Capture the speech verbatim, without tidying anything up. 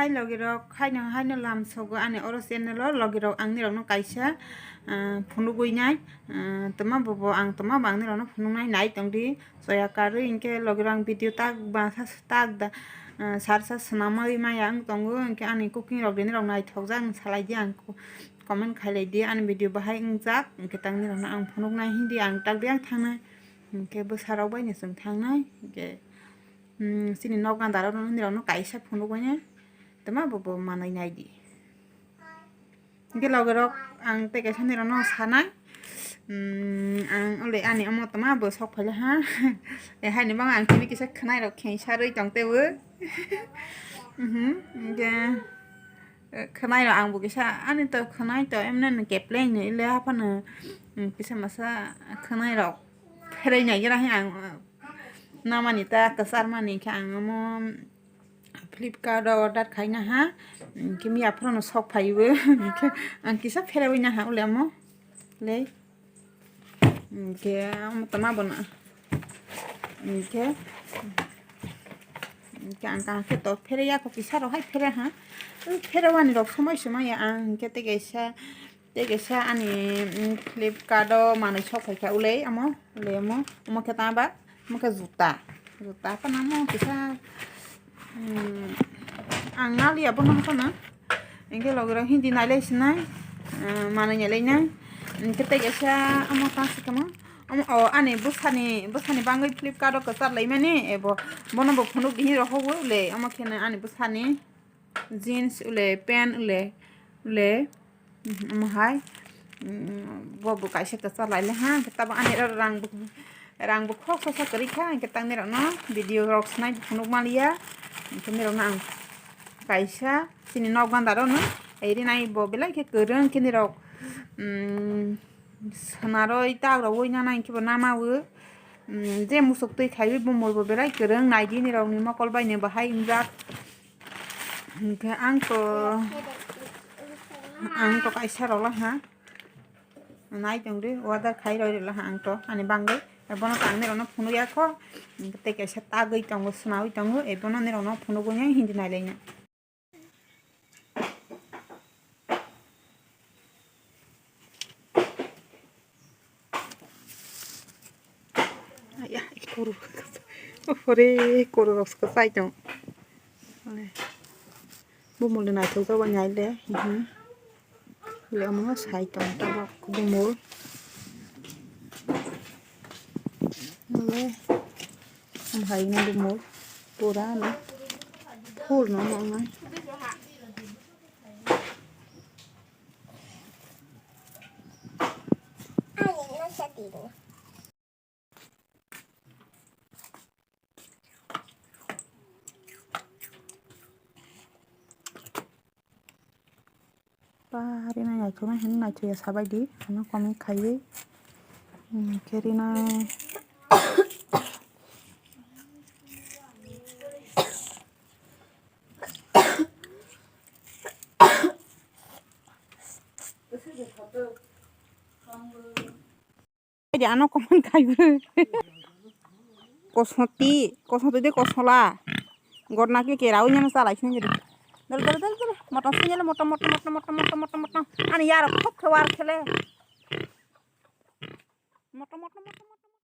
Hai logi rok, haino haino lam sogo ani oro channel o logi rok ang nirok no kaisa, ah, phunugwi nai, ah, toma bobo ang toma bo ang nirok no phunuk nai nai tong di. Soya karwi hinkhe logi rok ang video tak ba sa tak da, ah, sar sa swnamwi maya wng tongo hinkhe ani cooking rok de nirok naithok jak wng salai di ang comment khailai di ani video bahai wng jak hinkhe tang nirok no ang phunuk nai hindi ang tak de ang thang nai hinkhe bwsa rok bai no chwng thang nai hinkhe. Hmm, chini nok ganda rok nini rok no kaisa phunuk bai nai. Tama bo bo manwi nai di. Hingke loge rok ang tei kaisa nini rok no sanai. Hmm, ang ole ani omo tama bo sok phai ha. E hai ni bang ang tini kisa khwnai rok kheng sarwi tong tei bo. Mhm, hingke, eh, khwnai rok ang bo kisa ani to khwnai to emne no kepleng ni le haphano, hmm, kisa masa khwnai rok pherei nai gra he ang. Namani ta kwchar mani khe ang omo Flipkart o order khaina ha, hingke miya phano sok phaibo, hingke ang kisa pheraiwi naha ule omo le, hingke omo tama bono, hingke, hingke ang kaham khe to pheraiya kho kisa rok hai pherai ha, pheraiwani rok somoi somoi ya ang hingke tei kaisa. Tei kaisa ani, mm, Flipkart o manwi sok phaikha ulei omo, ulei omo, omo khe tama ba, omo khe juta, juta phano omo kisa, mm, ang naliya bono phano, hinkhe logi rok hindi nailai sinai, ah, manwi nailai nai, hinkhe tei kaisa omo tang si tongmo, omo, o ani bwsani, bwsani bangwi Flipkart o kwchar laimani, ebo bono bo phunuk di hinwi rohor wi ulei, omo khe ani bwsani. Jeans ule, pant ule, ule, mm, omo hai, mm, bo bo kaisa kwchar lai le ha, hingke tabuk ani oro rang bo, rang bo khok sosa kwrwi kha, hingke tang nirok no video rok snai phunuk maliya, hingke nirok no ang kaisa chini nok banda rok no eri nai bo belai khe kwrwng khe nirok, mm, swnaroi tak rogwi nana hingke bo nama o, mm, je musuk twi khaiwi bumor bo belai kwrwng nai di nirok ni mokol bai ni bo hai wngjak. Hingke ang to, ang to kaisa rok la ha. Nai tong di, order khai roi rok la ha ang to, ani bangwi. Bono tang nirok no phunuk ya kho. Hingke tei kaisa tagwi tongo, swnawi tongo. E bono nirok no phunuk wngnai hindi nai lai na. Aya, kuru. Ore, kuru rok sai tong. Bumul de naithok jabo nyai de. Mhm. Le omo sai tong tabok bumul. Le, hai na bumul. Pura no. Full no mo ngai. Ba, rina naithoknai hwnwi naithoya sabai di, ano comment khaiwi, hmm, khe rina. Ede ano comment khaibo. Kosoti, kosoti de kosola. Gorna ke kera unya na salai sini jadi. Dal dal dal dal. Motom sini le motom motom motom motom motom motom motom. Ani yaro khok khewar khele. Motom motom motom motom.